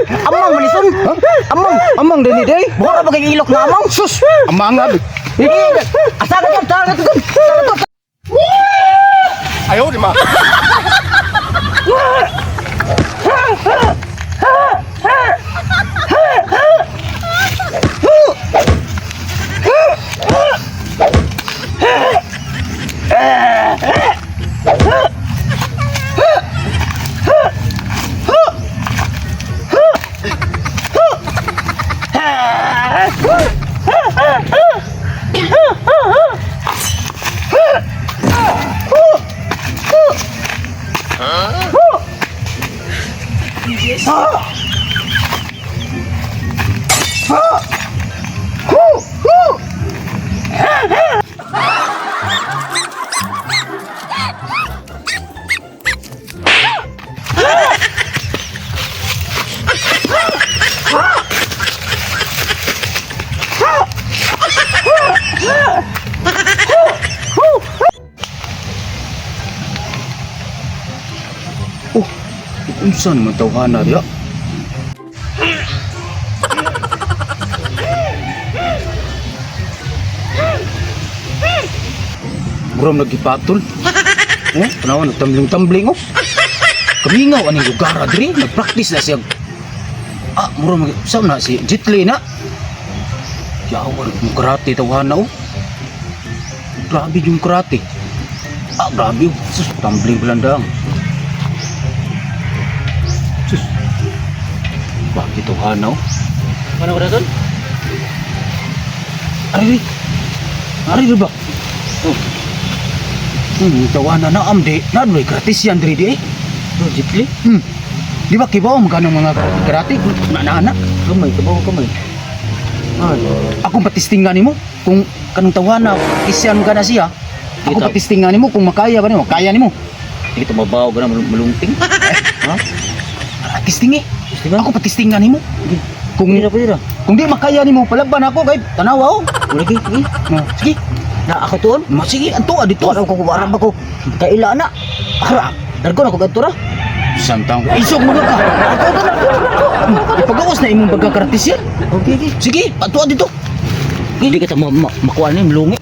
Amang manison. Amang. Amang dini day. Bora ba kay ilok na amang? Sus, amang abi. Asa ka to? Asa ka to? Asa ka to? 哎呦我的妈！ Oh, unsa naman tawhana diha? Buram nagipatol. Oh, tanawa nagtambling-tambling oh. Kamingaw aning lugar diri, nagpractice na siya. Ah, mura mag sa na si Jitli na. Yawar mo karate tawhana oh. Grabe yung karate. Ah, grabe oh. Sus, tumbling belandang. Sus. Bakit ito hanaw? Ano ko daton? Ari, ari. Ari ba? Oh. Tawana na amde. Nadoy gratis yan diri di eh. Oh, Jitli. Di ba kibaw magkano mga karate? Na na na. Kamay, kabaw kamay. Ay, Ako patistingan nimo kung kanong tawana isyan ka na siya. Ako Kita. patistingan nimo kung makaya ba nimo? Kaya nimo. Hindi kita mabaw ka na malungting. Ha? Ah, Tistingi. Tistingan? Ako patistingan nimo. Kung Pwede ra, pwede ra. kung di makaya nimo palaban ako kay tanawa oh. Wala gi, gi. No, sige. Na ako tuon. Ma sige anto dito. Wala ko wala ba ko. Kaila na. Ara, dargo na ko kadto ra. Santang. Isog mo ka. Ipagawas na imong pagkakaratis yan. Okay, okay. Sige, patuwa dito. Hindi kita makuha ni malungi.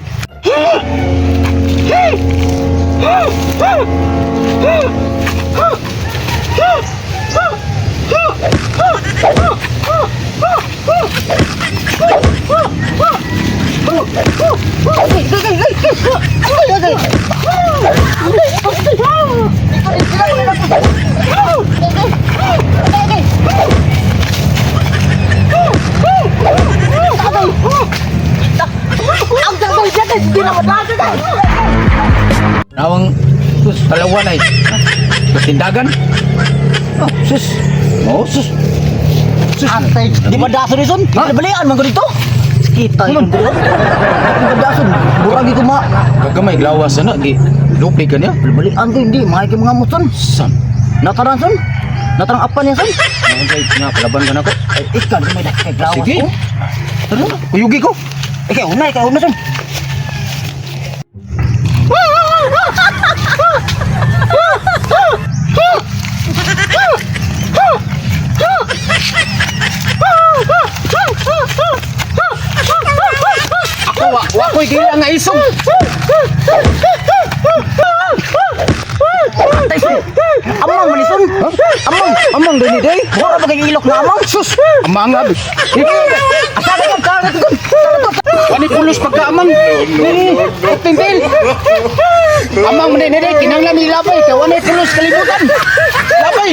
Nawang sus talawan ay. Katindagan. Oh, sus. Oh, sus. Sus. Atay, di ba dason ni son? Ha? Balian man ko dito. Kita Ano? yun dito. Di ba dason? Buragi ko ma. Kagamay glawas ana gi. Lupi ka niya. Balian ko hindi, may mga mo son. Sam. Natarang son. Natarang apan niya son. Naon kay nga kalaban ka nako. Ay, ikaw di may dakay glawas Sige. ko. Tara, kuyugi ko. Ikaw una son. Ako wa wa ko'y gila nga isog. Atay son. Amang man ni son. Amang, amang dini day. Bora ba kay ilok na amang? Sus, amang abi. Asa ka to? Asa ka to? Wani pulos pagkaamang. Tintil. Amang man dini day kinahanglan ni labay kay wani pulos kalibutan. Labay.